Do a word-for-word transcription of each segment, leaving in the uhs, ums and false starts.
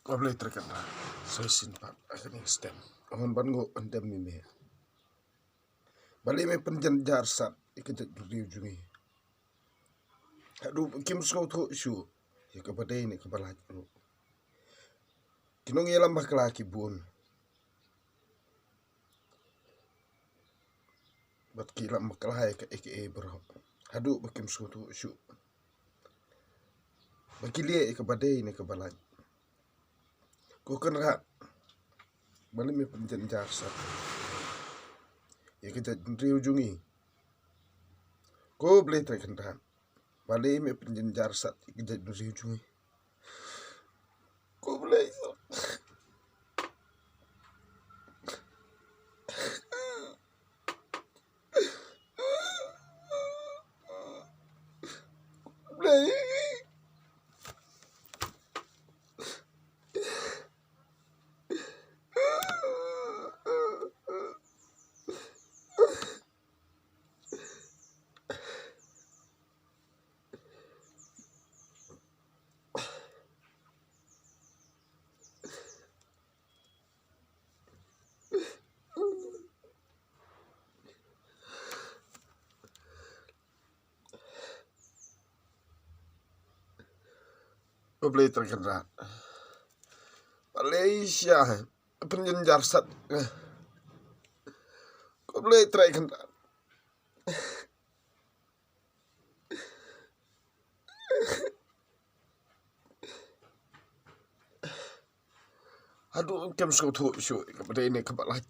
Ba Blei Trai Kynrad, sa shisien pat ha kane ka step, nga wan ban nguh ban dem ïa me. Balei me pynjynjar sat ïa ka jaitbynriew jong ngi? Haduh ba kim sngewthuh shuh ïa kaba dei ne kaba lait ruh. Ki nongïalam bakla ki bun, bad ki lam bakla ïa kaei kaei baroh, haduh ba kim sngewthuh shuh ba ki leh ïa kaba dei ne kaba lait. Ko Kynrad, balei me pynjynjar sat ïa ka jaitbynriew jong ngi? Ko Blei Trai Kynrad, balei me pynjynjar sat ïa ka jaitbynriew jong ngi? Ko Blei. Blei. Ko Blei Trai Kynrad, balei shisha pynjynjar sat? Ko Blei Trai Kynrad, haduh kim sngewthuh shuh ïa kaba dei ne kaba lait.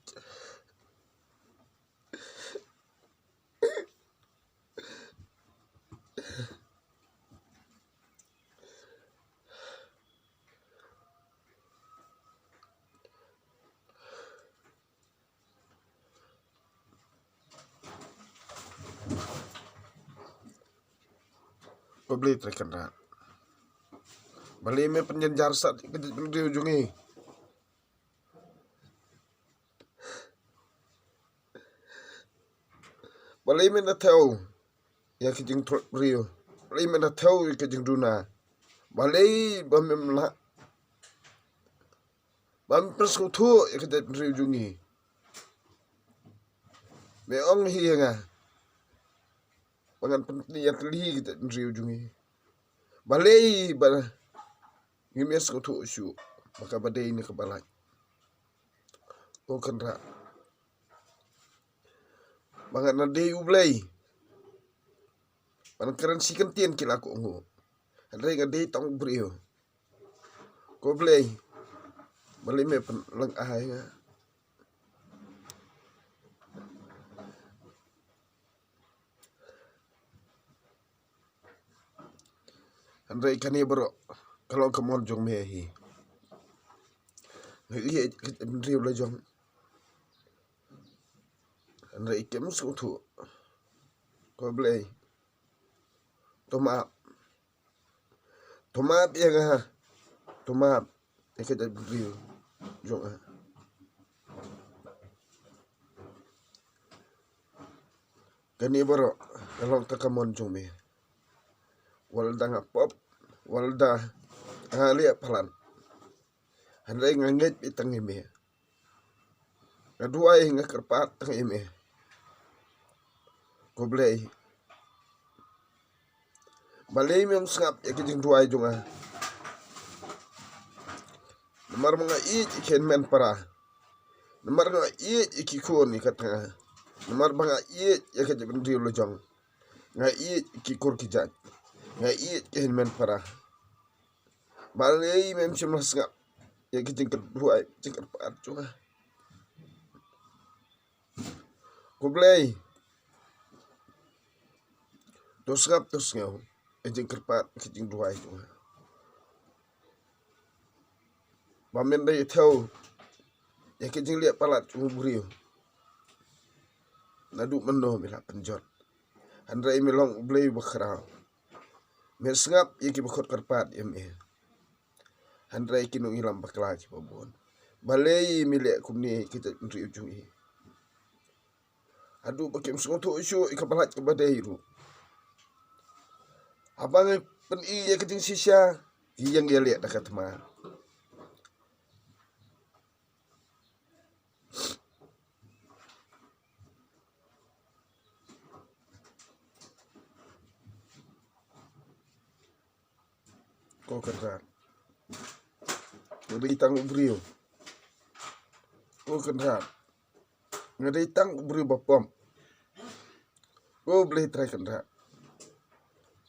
Ko Blei Trai Kynrad, balei me pynjynjar sat ïa ka jaitbynriew jong ngi? Balei me na thew ïa ka jingtrot briew? Balei me na thew ïa ka jingduna? Balei ba mem lah, bam pynsngewthuh ïa ka jaitbynriew jong ngi? Me ong hi ïa nga ba ngan pynïatylli ïa ka jaitbynriew jong ngi. Balei ba ngim ïa sngewthuh shuh ba kaba dei ne kaba lait? Ko Kynrad, ba nga na dei U Blei, ba nga kren shi kyntien ki la kohnguh, hynrei nga dei tang u briew. Ko Blei, balei me pynlong ai nga? Hynrei kane baroh ka long ka mon jong me hi. Nga ïeit ïa ka jaitbynriew la jong, hynrei kim sngewthuh. Ko Blei, to map. To map ïa nga. To map ïa ka jaitbynriew jong nga. Kane baroh ka long tang ka mon jong me. Wat la nga pop, wat la nga leh palat, hynrei nga ngeit beit tang ïa me. Nga duwai, nga kyrpad tang ïa me. Ko Blei, balei mem sngap ïa ka jingduwai jong nga? Namar ba nga ïeit ïa ki hynmen para. Namar nga ïeit ïa ki khun ïa ka tnga. Namar ba nga ïeit ïa ka jaitbynriew la jong. Nga ïeit ïa ki kur ki jait. Nga ïeit ïa ki hynmen para. Balei mem shym la sngap ïa ka jingkyrduwai, jingkyrpad jong nga? Ko Blei, to sngap, to sngew ïa ka jingkyrpad, ïa ka jingduwai jong nga. Ba men da ïa thew ïa ka jingleh palat jong u briew. Naduh mynno me la pynjot? Hynrei me long U Blei uba khraw. Me sngap ïa kiba khot kyrpad ïa me. Hynrei ki nongïalam bakla kiba bun, balei me leh kumne ïa ka jaitbynriew jong ngi? Haduh ba kim sngewthuh shuh ïa kaba lait kaba dei ruh. Haba ngi pyni ïa ka jingshisha, ki ïeng ïaleh da ka thma. Ko Kynrad, nga dei tang u briew. Ko Kynrad, nga dei tang u briew ba pop. Ko Blei Trai Kynrad,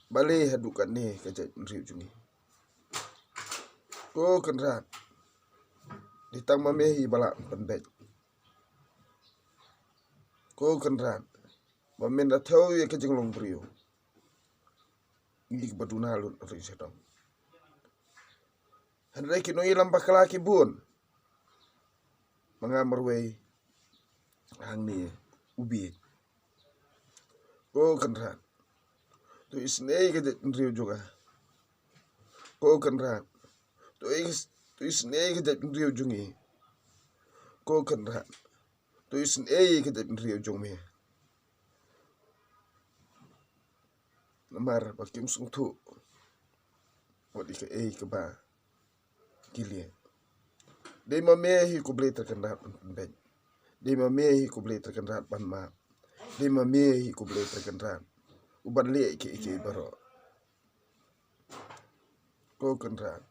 balei haduh katne ka jaitbynriew jong ngi? Ko Kynrad, dei tang ma me hi ba lah pynbeit. Ko Kynrad, ba men da thew ïa ka jinglong briew, ngi kiba duna lut ri sha dong. Hynrei ki nongïalam bakla ki bun, ma nga marwei hangne u bieit. Ko Kynrad, to isynei ka jaitbynriew jong nga. Ko Kynrad, to is to isynei ka jaitbynriew jong ngi. Ko Kynrad, to isynei ka jaitbynriew jong me. Namar ba kim sngewthuh wat ïa kaei kaba ki leh. Dei ma me hi ko Blei Trai Kynrad ban pynbeit. Dei ma me hi ko Blei Trai Kynrad ban map. Dei ma me hi ko Blei Trai Kynrad u ban leh kiei kiei baroh. Ko Kynrad,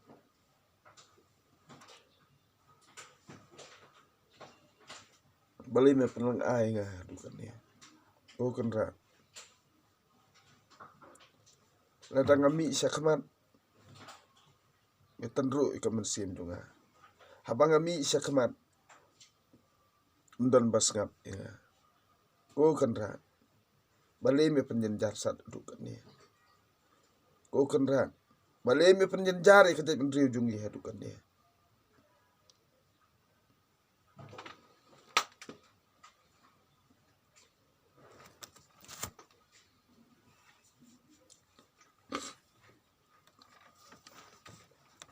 balei me pynlong ai nga haduh katne? Ko Kynrad, lada nga mih sha khmat, nga tynruh ïa ka mynsiem jong nga. Haba nga mih sha khmat, ym don ba sngap ïa nga. Ko Kynrad, balei me pynjynjar sat haduh katne? Ko Kynrad, balei me pynjynjar ïa ka jaitbynriew jong ngi haduh katne?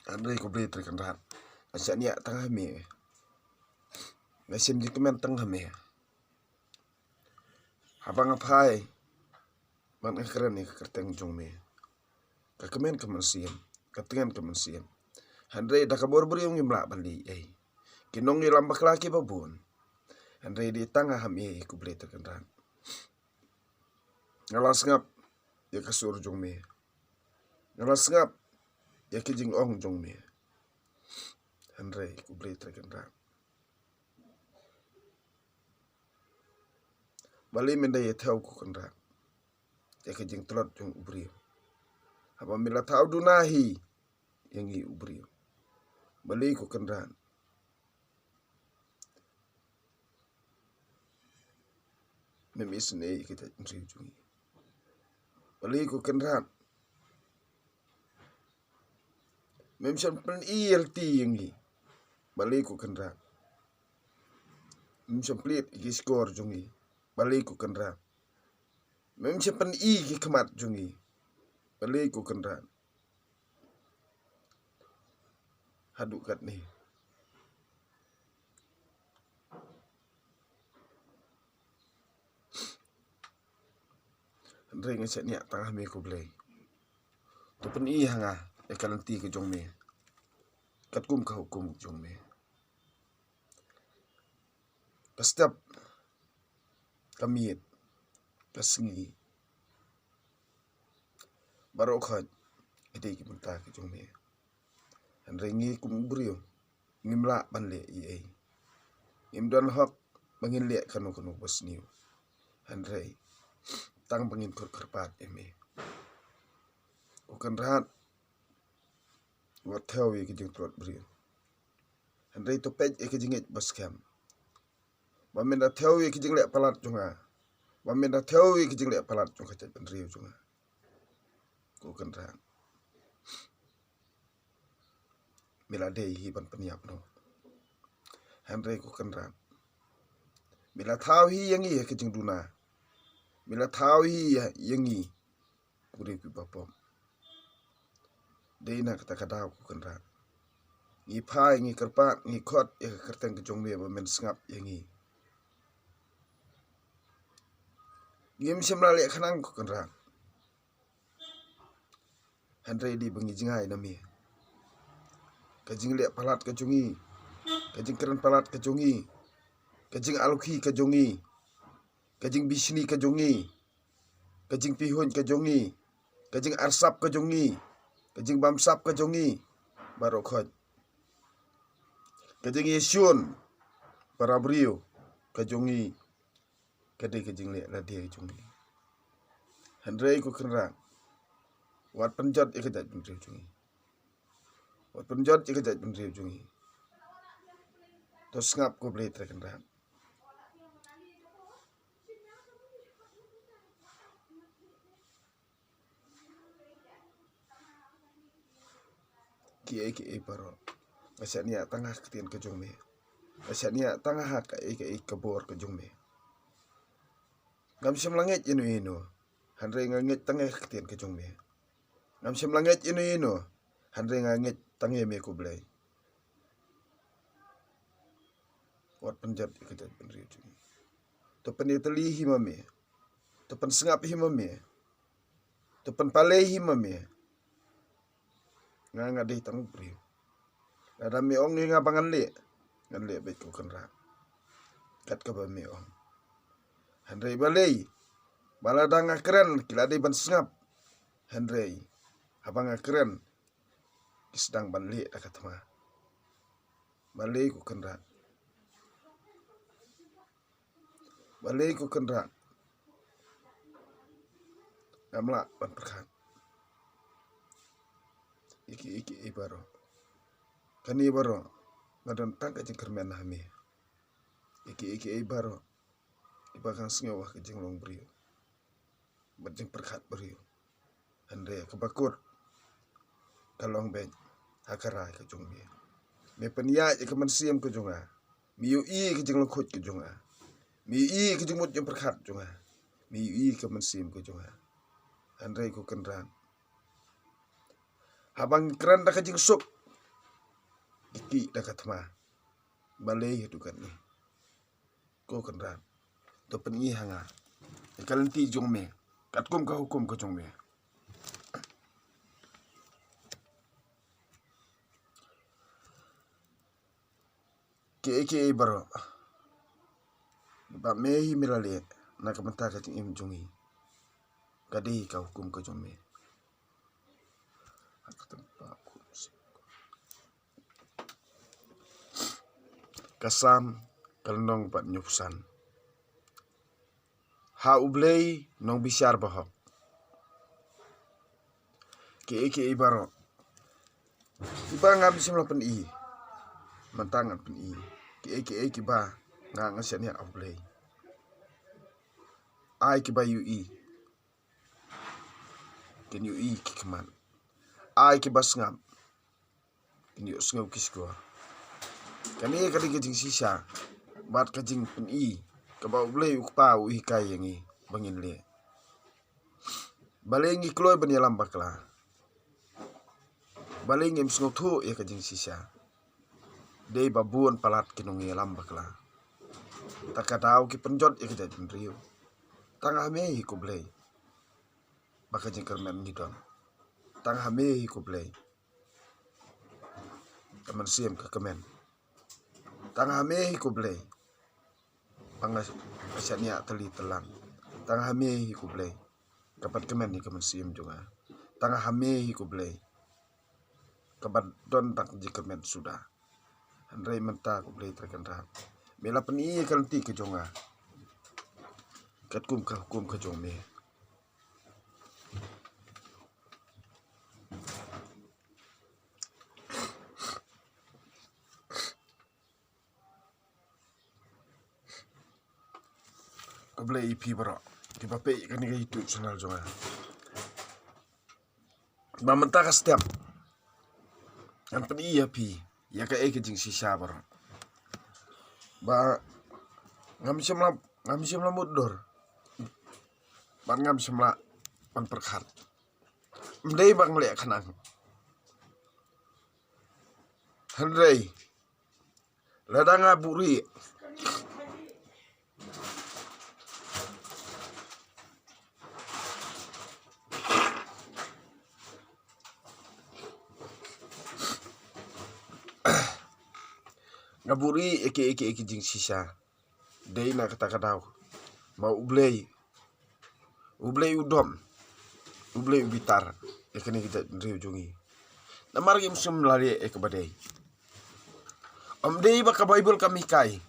Hynrei ko Blei Trai Kynrad, nga shaniah tang ha me. Nga shim jingkmen tang ha me. Haba nga phai, bad nga kren ïa ka kyrteng jong me, ka kmen ka mynsiem, ka tngen ka mynsiem. Hynrei da ka bor briew ngim lah ban leh ei. Ki nongïalam bakla kiba bun. Hynrei dei tang ha me ko Blei Trai Kynrad. Nga la sngap ïa ka sur jong me. Nga la sngap ïa ki jingong jong me. Hynrei ko Blei Trai Kynrad, balei men da ïa thew ko Kynrad ïa ka jingtlot jong u briew? Haba me la thaw duna hi ïa ngi u briew, balei ko Kynrad mem isynei ïa ka jaitbynriew jong ngi? Balei ko Kynrad mem shym pyni ïa lynti ïa ngi? Balei ko Kynrad mem shym plie ïa ki shkor jong ngi? Balei ko Kynrad mem shym pyni ïa ki khmat jong ngi? Balei ko Kynrad haduh katne? Hynrei nga shaniah tang ha me ko Blei. To pyni ha nga ïa ka lynti ka jong me katkum ka hukum jong me. Ka step, ka miet, ka sngi, baroh khoit ki dei ki bynta ki jong me. Hynrei ngi kum u briew ngim lah ban leh ei ei. Ngim don hok ba ngin leh kano kano ba sniew. Hynrei tang ba ngin khot kyrpad ïa me. Ko Kynrad, wat thew ïa ki jingtlot briew. Hynrei to peit ïa ki jingngeit ba skhem. Ba men da thew ïa ki jingleh palat jong nga. Ba men da thew ïa ki jingleh palat jong ka jaitbynriew jong nga. Ko Kynrad, me la dei hi ban pynïap noh. Hynrei ko Kynrad, me la thaw hi ïa ngi ha ka jingduna. Me la thaw hi ïa, ïa ngi, u briew kiba pop. Dei na kata ka daw ko Kynrad, ngi phai, ngi kyrpad, ngi khot ïa ka kyrteng ka jong me ba men sngap ïa ngi. Ngim shym la leh khnang ko Kynrad. Hynrei dei ba ngi jngai na me. Ka jingleh palat ka jong ngi, ka jingkren palat ka jong ngi, ka jingalokhi ka jong ngi, ka jingbishni ka jong ngi, ka jingpihuiñ ka jong ngi, ka jingarsap ka jong ngi, ka jingbamsap ka jong ngi baroh khoit, ka jingïashun para briew ka jong ngi, ka dei ka jingleh lade ka jong ngi. Hynrei ko Kynrad, wat pynjot ïa ka jaitbynriew jong ngi. Wat pynjot ïa ka jaitbynriew jong ngi. To sngap ko Blei Trai Kynrad. Kiei kiei baroh, nga shaniah tang ha ka ktien ka jong me. Nga shaniah tang ha kaei kaei ka bor ka jong me. Ngam shym la ngeit ïano ïano, hynrei nga ngeit tang ha ka ktien ka jong me. Ngam shym la ngeit ïano ïano, hynrei nga ngeit tang ïa me ko Blei. Wat pynjot ïa ka jaitbynriew jong ngi. To pynïatylli hi ma me. To pynsngap hi ma me. To pynpalei hi ma me. Nga, nga dei tang u briew. Lada me ong ïa nga ba ngan leh, ngan leh beit ko Kynrad, kat kaba me ong. Hynrei balei ba lada nga kren ki la dei ban sngap, hynrei haba nga kren ki sdang ban leh da ka thma. Balei ko Kynrad? Balei ko Kynrad? Ngam lah ban pyrkhat ïa kiei kiei baroh. Kane baroh nga don tang ka jingkyrmen ha me. Ïa kiei kiei baroh kiba khang sngew ha ka jinglong briew bad jingpyrkhat briew. Hynrei kaba kut ka long beit ha ka rai ka jong me. Me pynïaid ïa ka mynsiem ka jong nga. Me ïohi ïa ka jinglong khuid ka jong nga. Me ïohi ïa ka jingmut jingpyrkhat jong nga. Me ïohi ïa ka mynsiem ka jong nga. Hynrei ko Kynrad, haba ngi kren da ka jingsuk, ki kih da ka thma. Balei haduh katne? Ko Kynrad, to pyni ha nga ïa ka lynti jong me katkum ka hukum ka jong me. Kiei kiei baroh ba me hi me la leh na ka bynta ka jingim jong ngi, ka dei ka hukum ka jong me. Ka Salm ka lynnong ba hynñiewphew san. Ha U Blei nongbishar bahok. Kiei kiei baroh kiba ngam shym la pyni, mynta ngan pyni. Kiei kiei kiba nga, nga shaniah ha U Blei. Ai kiba ïohi kin ïohi ki khmat. Ai kiba sngap kin ïohsngew ki shkor. Kane ka dei ka jingshisha bad ka jingpyni kaba U Blei U Kpa u hikai ïa ngi ba ngin leh. Balei ngi kloi ban ïalam bakla? Balei ngim sngewthuh ïa ka jingshisha? Dei ba bun palat ki nongïalam bakla. Ta ka daw ki pynjot ïa ka jaitbynriew. Tang ha me hi ko Blei ba ka jingkyrmen ngi don. Tang ha me hi ko Blei ka mynsiem ka kmen. Tang ha me hi ko Blei ba nga, nga shaniah tylli tyllang. Tang ha me hi ko Blei ka pat kmen ïa ka mynsiem jong nga. Tang ha me hi ko Blei kaba don tang jingkyrmen suda. Hynrei mynta ko Blei Trai Kynrad, me la pyni ïa ka lynti ka jong nga katkum ka hukum ka jong me. Khublei ïa phi baroh kiba peit kane ka YouTube channel jong nga. Ba mynta ka step ngan pyni ïa phi ïa kaei ka jingshisha baroh. Ba ngam shym la, ngam shym la mutdur bad ngam shym la ban pyrkhat. Ym dei ba nga leh khnang, hynrei lada nga buhrieh, nga buhrieh ïa kiei kiei ki jingshisha. Dei na kata ka daw ba U Blei, U Blei u dom, U Blei u bitar ïa kane ka jaitbynriew jong ngi. Namar ngim shym la leh ïa kaba dei. Ym dei ba ka Baibl kam hikai.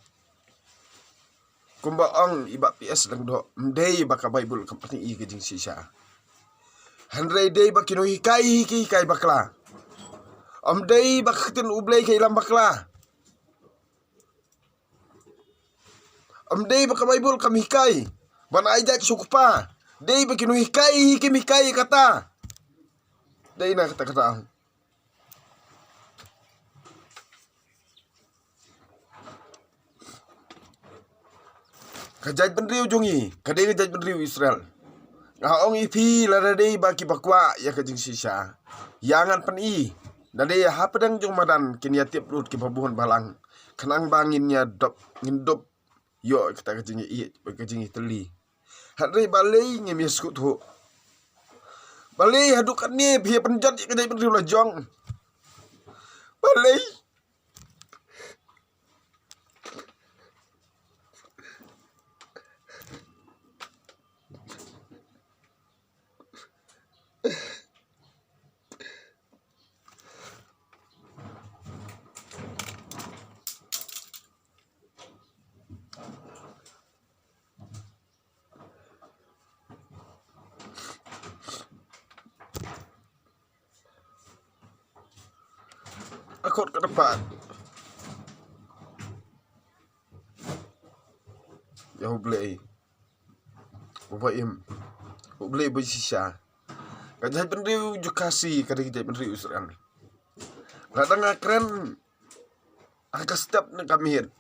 Kumba ong i Bah P S Lyngdoh, ym dei ba ka Baibl kam pyni ka jingshisha. Hynrei dei ba ki nonghikai hi ki hikai bakla. Ym dei ba ka ktien U Blei ka ïalam bakla. Ym dei ba ka Baibl kam hikai ban ai jait sha u kpa. Dei ba ki nonghikai hi kim hikai kata. Dei na kata kata. Ka jaitbynriew jong ngi ka dei ka jaitbynriew Israel. Nga ong ïa phi, lada dei ba kiba kwah ïa ka jingshisha, ïa ngan pyni. Lada dei hapdeng jong madan kin ïa tip lut kiba bun balang, khnang ba ngin ïa dop, ngin dop ïoh kata ka jingïeit, ka jingïatylli. Hynrei balei ngim ïa sngewthuh? Balei haduh katne phi ïa pynjot ïa ka jaitbynriew la jong? Balei? Akot ka dapat. Ïa U Blei uba im, U Blei uba shisha. Ka jaitbynriew jong ka Khasi ka dei ka jaitbynriew Israel. Lada nga kren ha ka step ne ka miet,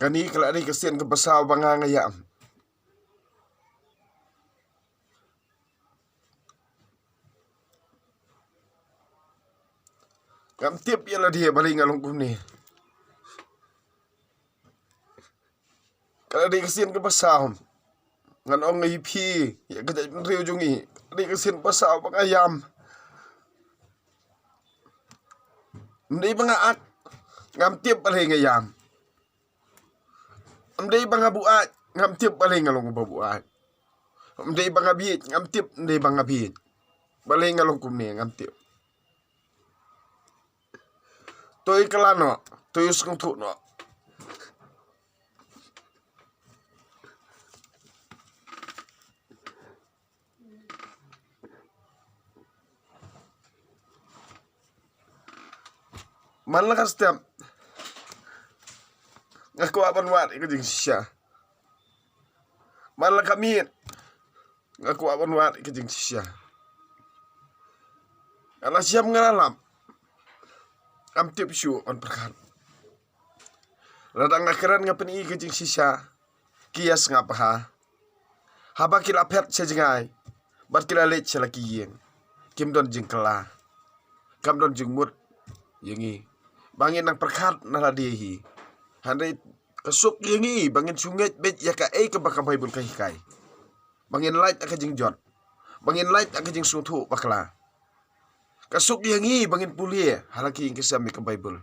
kane ka la dei ka sien kaba saw ba nga nga ïam. Ngam tip ïa lade balei nga long kumne. Ka la dei ka sien kaba saw. Ngan ong ïa phi, ïa ka jaitbynriew jong ngi, ka la dei ka sien kaba saw ba nga ïam. Ym dei ba nga ak, ngam tip balei nga ïam. Ym dei ba nga buaid, ngam tip balei nga long ba buaid. Ym dei ba nga bieit, ngam tip, ym dei ba nga bieit. Balei nga long kumne, ngam tip. To ïa kylla noh, to ïa sngewthuh noh. Man la ka step, nga kwah ban wad ïa ka jingshisha. Man la ka miet, nga kwah ban wad ïa ka jingshisha. Nga la shem nga la lap, ngam tip shuh ban pyrkhat. Lada nga kren nga pyni ïa ka jingshisha, ki ïa sngap bha. Haba ki la phet sha jngai bad ki la leit sha la ki ïing, kim don jingkylla, kam don jingmut ïa ngi ba ngin nang pyrkhat na lade hi. Hynrei ka suk ïa ngi ba ngin shu ngeit beit ïa kaei kaba ka Baibl ka hikai, ba ngin lait ha ka jingjot, ba ngin lait ha ka jingsngewthuh bakla. Ka suk ïa ngi ba ngin pule ha la ki ïing ki sem ïa ka Baibl.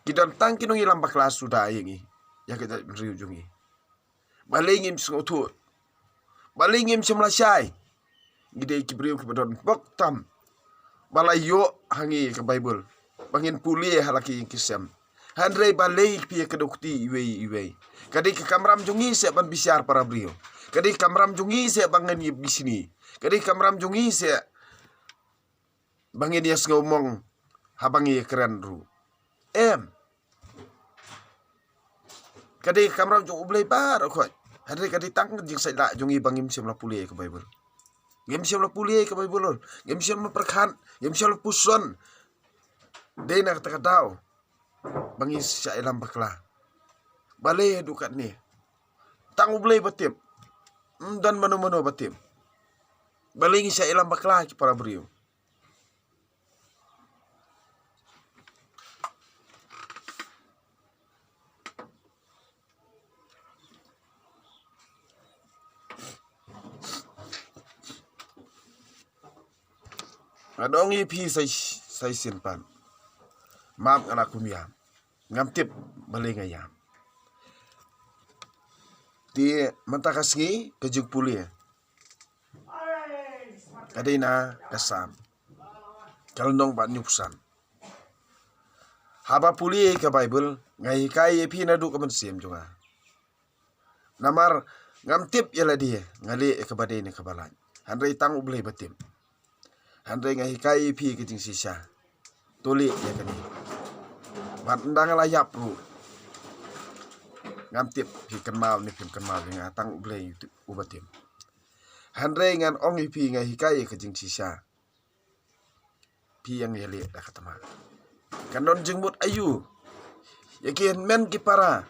Ki don tang ki nongïalam bakla suda ïa ngi, ïa ka jaitbynriew jong ngi. Balei ngim sngewthuh? Balei ngim shym la shai? Ngi dei ki briew kiba don bok tam ba la ïoh ha ngi ka Baibl ba ngin pule ha la ki ïing ki sem. Hynrei balei phi ïa kdew kti iwei iwei? Ka dei ka kamram jong ngi seh ban bishar para briew. Ka dei ka kamram jong ngi seh ba ngin ïa bishni. Ka dei ka kamram jong ngi seh ba ngin ïa sngewmong haba ngi ïa kren ruh. Em. Ka dei ka kamram jong U Blei baroh khoit. Hynrei ka dei tang ka jingshait lah jong ngi ba ngim shym la pule ka Baibl. Ngim shym la pule ka Baibl. Ngim shym la pyrkhat, ngim shym la puson. Dei na kata ka daw ba ngi shah ïalam bakla. Balei haduh katne? Tang U Blei ba tip. Ym don mano mano ba tip. Balei ngi shah ïalam bakla ki para briew? Ka dong ïa phi sa shisien pat. Map nga la kum ïam. Ngam tip balei nga ïam. Te mynta ka sngi ka jingpule ka dei na ka Salm ka lynnong ba hynñiewphew san. Haba pule ka Baibl nga hikai ïa phi naduh ka mynsiem jong nga. Namar ngam tip ïa lade, nga leh ïa kaba dei ne kaba lait. Hynrei tang U Blei ba tip. Hynrei nga hikai ïa phi ka jingshisha. To leh ïa kane. Bad ynda nga la ïap ruh, ngam tip phi kynmaw ne phim kynmaw ïa nga, tang U Blei uba tip. Hynrei ngan ong ïa phi, nga hikai ïa ka jingshisha. Phi ïeng ïaleh da ka tma. Kan don jingmut aïu ïa ki hynmen ki para?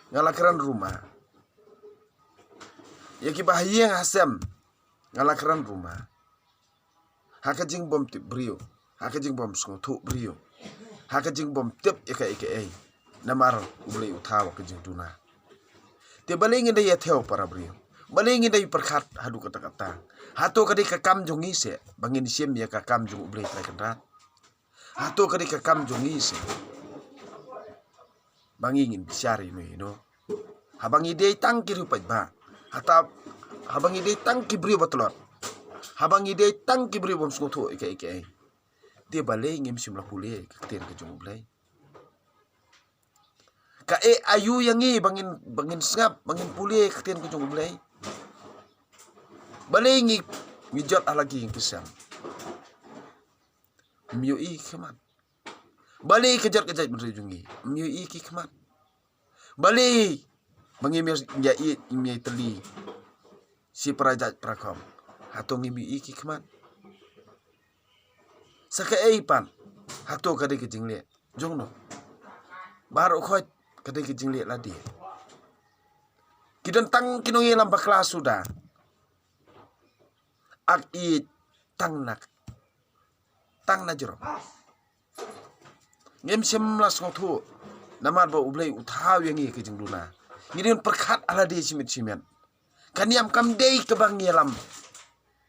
Nga la kren ruma. Ïa kiba ha ïing ha sem nga la kren ruma. Ha ka jingbym tip briew, ha ka jingbym sngewthuh briew, ha ka jingbym tip ïa kaei kaei. Namar U Blei u thaw ka jingduna. Te balei ngin da ïathew para briew? Balei ngin da ïa pyrkhat haduh katta katta? Hato ka dei ka kam jong ngi seh ba ngin shim ïa ka kam jong U Blei Trai Kynrad? Hato ka dei ka kam jong ngi seh ba ngi ngin bishar ïa no ïa no? Haba ngi dei tang ki riew paidbah, hata haba ngi dei tang ki briew ba tlot, haba ngi dei tang ki briew bym sngewthuh ïa kaei kaei. Te balei ngim shym la pule ka ktien ka jong U Blei? Kaei aïu ïa ngi ba ngin, ba ngin sngap, ba ngin pule ka ktien ka jong U Blei? Balei ngi, ngi jot ha la ki ïing ki sem? Ym ïohi ki khmat. Balei ka jot ka jaitbynriew jong ngi? Ym ïohi ki khmat. Balei ba ngim ïa ïeit, ngim ïa tylli shi para jait para khong? Hato ngim ïohi ki khmat? Sa kaei pat? Hato ka dei ka jingleh jong no? Baroh khoit ka dei ka jingleh lade. Ki don tang ki nongïalam bakla suda. Ak ïeit tang na, tang na jrong. Ngim shym la sngewthuh namar ba U Blei u thaw ïa ngi ka jingduna. Ngi dei ban pyrkhat ha lade shimet shimet. Ka niam kam dei kaba ngi ïalam.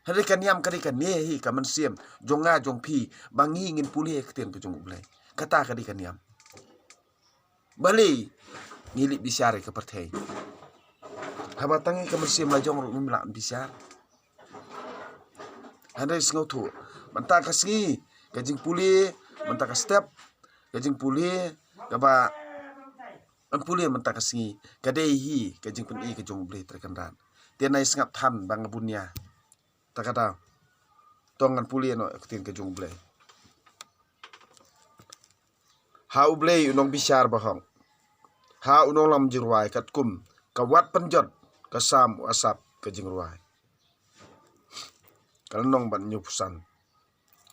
Hynrei ka niam ka dei kane hi ka mynsiem jong nga jong phi ba ngi ngin pule ka ktien ka jong U Blei. Kata ka dei ka niam. Balei ngi leit bishar ïa ka pyrthei? Haba tang ïa ka mynsiem la jong ruh ngim lah bishar. Hynrei sngewthuh, mynta ka sngi ka jingpule, mynta ka step ka jingpule kaba ngan pule mynta ka sngi ka dei hi ka jingpyni ka jong U Blei Trai Kynrad. Te nai sngap than ba nga bun ïa ta ka daw. To ngan pule noh ka ktien ka jong U Blei. Ha U Blei u nongbishar bahok, ha u nonglam jingrwai katkum ka wat pynjot ka Salm u Asaph ka jingrwai. Ka lynnong ba hynñiewphew san.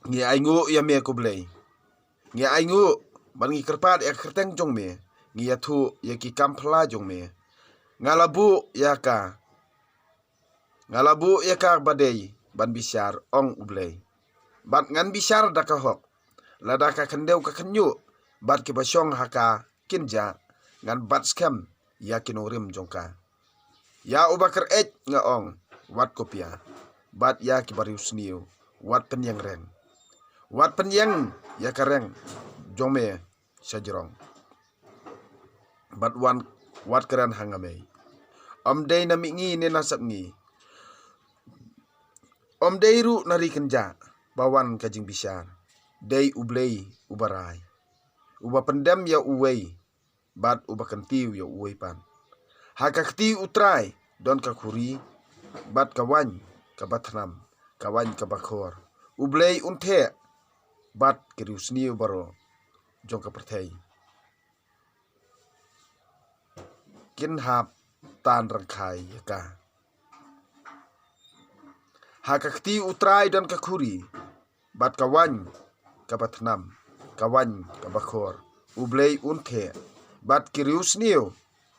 Ngi ainguh ïa me ko Blei. Ngi ainguh bad ngi kyrpad ïa ka kyrteng jong me. Ngi ïathuh ïa ki kam phylla jong me. Nga la buh ïa ka, nga la buh ïa ka ba dei ban bishar, ong U Blei. Bad ngan bishar da ka hok. Lada ka khyndew ka khynñiuh bad kiba shong ha ka kin jah, ngan bat skhem ïa ki nongrim jong ka. Ïa uba kyreit nga ong, wat kopiah. Bad ïa kiba riewsniew, wat pynïeng reng. Wat pynïeng ïa ka reng jong me sha jrong. Bad wan, wat kren ha nga mei. Ym dei na mihngi ne na sepngi. Ym dei ruh na ri kynjah ba wan ka jingbishar. Dei U Blei uba rai, uba pyndem ïa uwei bad uba kyntiew ïa uwei pat. Ha ka kti U Trai don ka khuri bad ka waiñ kaba thnam, ka waiñ kaba khor. U Blei un theh bad ki riewsniew baroh jong ka pyrthei kin hap tan ryngkhai ïa ka. Ha ka kti U Trai don ka khuri bad ka waiñ kaba thnam, ka waiñ kaba khor. U Blei un theh bad ki riewsniew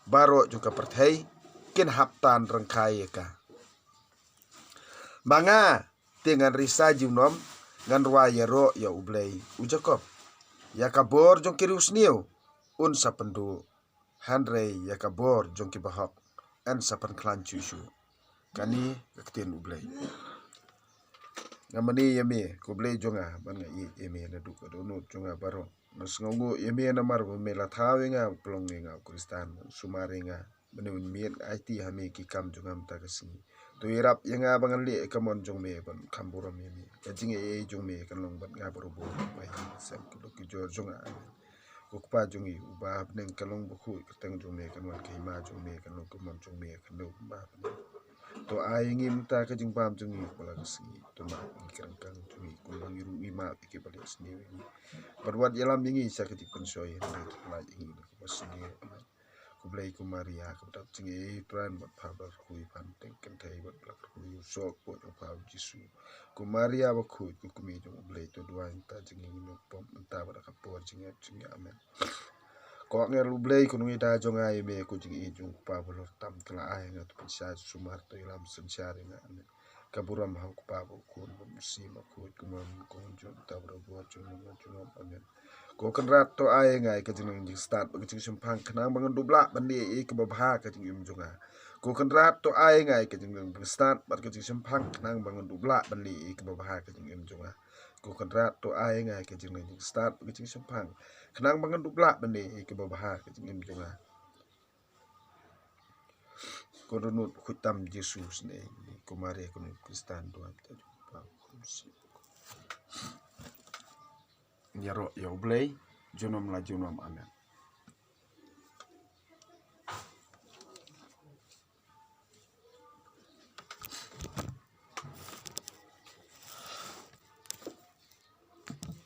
baroh jong ka pyrthei kin hap tan ryngkhai ïa ka. Ma nga te ngan risa junom, ngan rwai ïaroh ïa U Blei u Jakob. Ïa ka bor jong ki riewsniew un sa pynduh, hynrei ïa ka bor jong ki bahok yn sa pynkhlaiñ shuh shuh. Kane ka ktien U Blei. Nga mane ïa me, ko Blei jong nga, ban nga ïeit ïa me naduh ka dohnud jong nga baroh. Nga sngewnguh ïa me namar ba me la thaw ïa nga, pynlong ïa nga u Khristan, sumar ïa nga. Mane u miet aiti ha me ki kam jong nga mynta ka sngi. To ïarap ïa nga ba ngan leh ka mon jong me ban kham burom ïa me. Ka jingaiei jong me kan long bad nga barabor, ba ïa sem ka dok ka jor jong nga. Amen. Ko Kpa jong ngi uba ha bneng, kan long bakhuid ka kyrteng jong me, kan wan ka hima jong me, kan long ka mon jong me, kan long kumba ha bneng. To ai ïa ngi mynta ka jingbam jong ngi kaba la ka sngi. To map ïa ngi ki ryngkang jong ngi kumba ngi ruh ngi map ïa kiba leh sniew ïa ngi. Bad wat ïalam ïa ngi sha ka jingpynshoi, hynrei to pyllait ïa ngi na kaba sniew. Amen. Ko Blei, ko Maria kaba dap jingaiei, Trai, bad Kpa Blei kyrkhu ïa pha, teng kynthei bad Blei kyrkhu ïa u soh kpoh jong pha u Jisu. Ko Maria bakhuid, ko kmie jong U Blei, to duwai ïa nga kita jong ngi nongpop mynta bad ha ka por jingngeit jong ngi. Amen. Ko angel U Blei, ko nongïada jong nga ïa me, ko jingïeit jong U Kpa Balor tam, to la ai ïa nga, to pynshai sumar, to ïalam synshar ïa nga. Amen. Ka burom ha U Kpa, bad U Khun, bad U Mynsiem Bakhuid, kumba mynta, junom, mynta bad ha ka por jong ngi, junom. Amen. Ko Kynrad, to ai ïa nga ïa ka jingnang jingstad bad ka jingshemphang, khnang ba ngan dup lah ban leh ïa kaba bha ha ka jingim jong nga. Ko Kynrad, to ai ïa nga ïa ka jingnang jingstad bad ka jingshemphang, khnang ba ngan dup lah ban leh ïa kaba bha ha ka jingim jong nga. Ko Kynrad, to ai ïa nga ïa ka jingnang jingstad bad ka jingshemphang, khnang ba ngan dup lah ban leh ïa kaba bha ha ka jingim jong nga. Ko Dohnud khuid tam Jisu, sngewbha, ko Maria, ko Nongïalam Khristan, duwai ïa ngi kita kiba pang. Ïaroh ïa U Blei, junom la junom. Amen.